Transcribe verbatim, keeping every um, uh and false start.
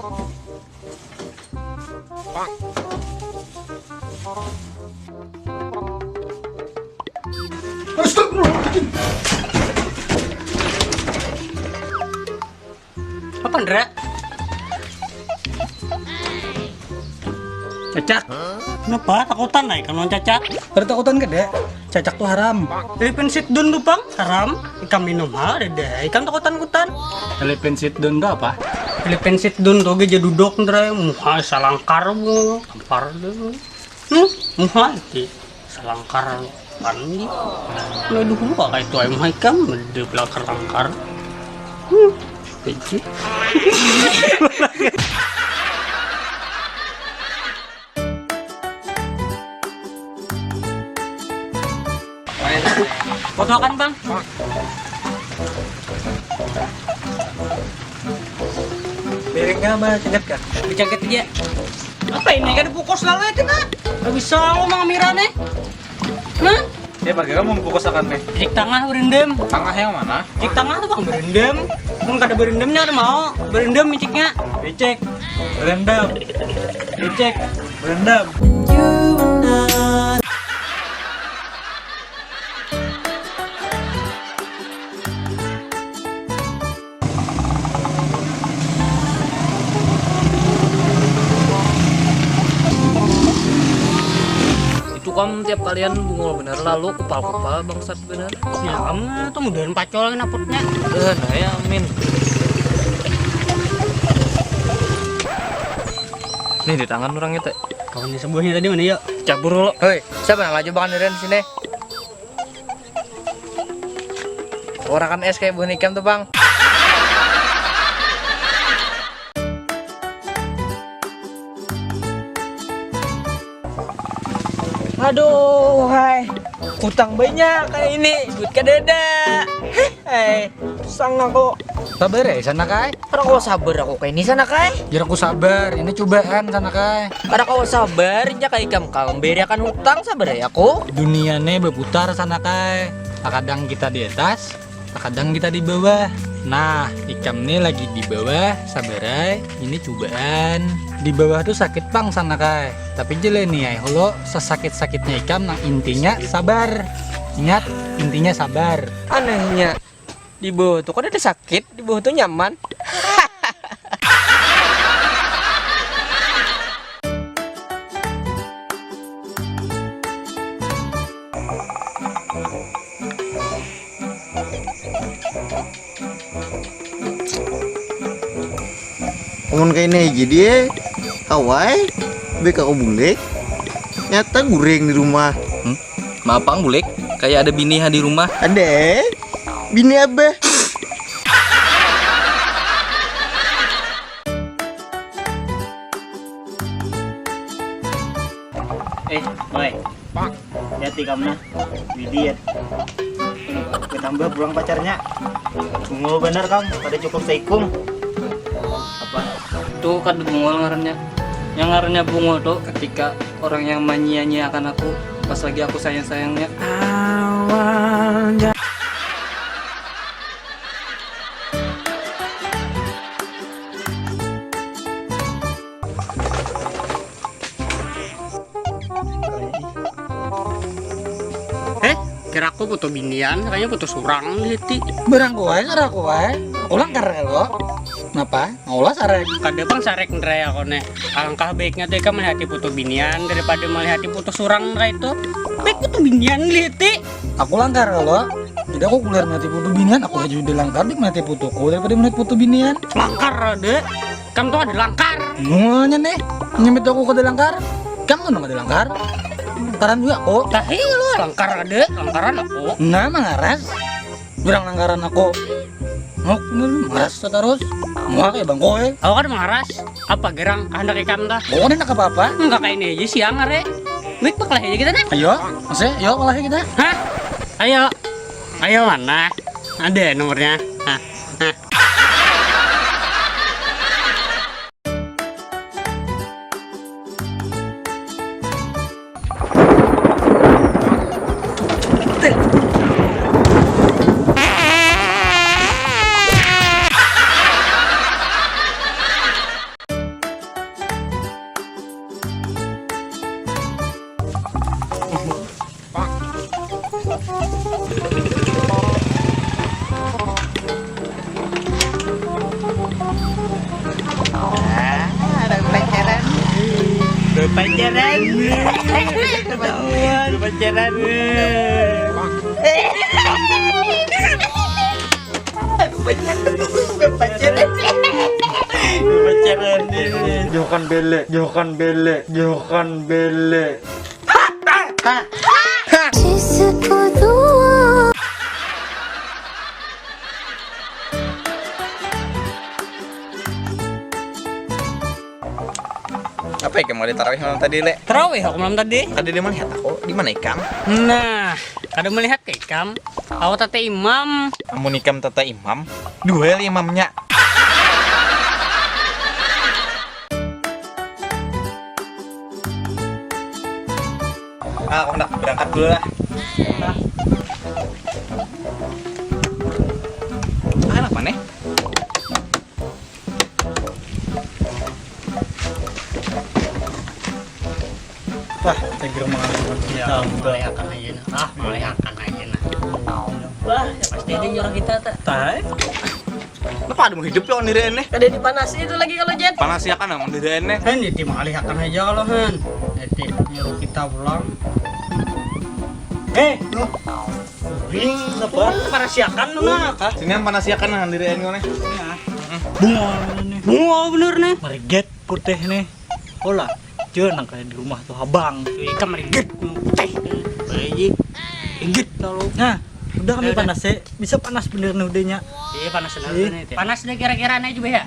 Astagfirullahaladzim. Apa, Ndra? Cacak. Kenapa? Takutan lah ikam lawan cacak. Ada takutan kada? Cacak tuh haram. Philippine Shih Tzu tuh pang haram. Ikam minum ha, ada deh. Ikam takutan-kutan. Philippine Shih Tzu tuh apa? Philippine Shih Tzu tuh gajah duduk, Ndra. Muha salangkar, bu. Tampar deh. Hmm, muha ti salangkar pandi. Nah, dulu pakai tu ayam haikam, di belakang langkar. Hmm, benci. Fotokan, Bang. Miringnya apa? Cengket kah? Dicengket aja. Apa ini? Kada fokus lalu ya kita? Gak bisa aku, Mang Mira nih. Nah, dia pakai kamu fokus akan nih. Cik tangah berendam. Tangah yang mana? Cik tangah tuh, Bang, berendam. Mun kada berendamnya ada mau. Berendam miciknya. Micik. Berendam. Micik. Berendam. Itu kam tiap kalian bungul bener lalu kupal-kupal bangsat bener. Ya, am, tuh mudahan pacol lagi naputnya. Eh, nah ya, amin. Nih di tangan orangnya teh. Kawannya sebuahnya tadi mana ya? Cabur lo. Hei, siapa yang laju bangan di sini? Orakan es kayak buah nikam tuh, Bang. Aduh, hai. Utang banyak kayak ini, duit kadada. Heh, hai. Sang aku. Sabar ya, sana kai. Ora kawa sabar aku kaini, sanak ai. Jar aku sabar, ini cubaan, sanak ai. Ora kawa sabar, jar ikam kawa memberiakan hutang, sabar ai aku. Dunia ne baputar, sanak ai. Takadang kita di atas, takadang kita di bawah. Nah, ikam ne lagi di bawah, sabar ai, ini cubaan. Di bawah tu sakit pang, sanak ai. Tapi jalani ai hulu sasakit-sakitnya ikam, nang intinya sabar. Ingat, intinya sabar. Anehnya, di bawah tu kada ada sakit, di bawah tu nyaman. Amun kaini haja dia, kawa ai, baik aku bulik. Nyata guring di rumah. Hmm? Maaf pang bulik, kayak ada bini ha di rumah. Ada, bini abah. Eh, Mai. Hati kam nah. Widih ya. Bertambah pulang pacarnya. Bungul bener kam, kada cukup seikung. Apa? Tuh kada bungul ngarannya. Yang ngarannya bungul tuh ketika orang yang menyia-nyiakan aku pas lagi aku sayang-sayangnya. Eh, kira aku foto binian, kayaknya foto surang di hiti. Barang kuai, kira kuai. Aku langkar ya lo. Kenapa? Maulah sarek. Kada pang sarek, Ndra, ya, kone. Alangkah baiknya tuh ikam melihati foto binian daripada melihati foto surang, Ndra, itu. Baik foto binian lihati. Aku langkar ya lo. Jadi aku kuliah melihati foto binian, aku aja udah langkar, dik melihati fotoku daripada melihat foto binian. Langkar ada. Kam tuh ada langkar. Nganya nih, nyemit aku kada langkar. Kam tuh nang ada langkar. Langkaran juga aku. Tahi lu langkar ada, langkaran aku. Nah, mangaras. Jurang langkaran aku. Ngok, mangaras terus. Muak ya bangko ya. Aku kan mangaras. Apa gerang kehendak ikam dah? Oh, ini apa-apa. Enggak kayak ini aja siang are. Wik, pakai aja kita dah. Ayo, masih, ayo pakai kita. Hah? Ayo. Ayo mana? Ada nomornya. Hah? Hah? Pacaran. Ketahuan. Pacaran. Pacaran. Pacaran ini. Jokan bele, jokan bele, jokan bele. Apa ya, mau ditarawih malam tadi, Le? Tarawih aku malam tadi. Kada ada melihat aku. Di mana ikam? Nah, kada melihat ke ikam. Aku tata imam. Amun ikam tata imam, dua ya imamnya. Ah, aku nak berangkat dulu lah. Ah, kenapa nih? Wah, teger makan kita. Malihakan aja nah. Ah, malihakan aja nah. Wah, pasti ada nyuruh kita tak. Tah. Kenapa ada mau hidup ya diri ini? Kada dipanasi itu lagi kalau Jet. Panasi akan yang diri ini. Hen, jadi malihakan aja kalau Hen. Jadi nyuruh kita pulang. Eh, lu. Ring, apa? Panasiakan lu nah. Hah? Sini yang panasiakan yang diri ini nih. Bunga bener nih. Bunga bener nih. Mariget putih nih. Olah, jangan nang kayak di rumah tuh abang. Cuy, ikam rigit, teh. Bayi. Rigit kalau. Nah, udah kami panas sih. Bisa panas bener nih udahnya. Iya, panas bener nih. Panas deh kira-kira nih juga ya.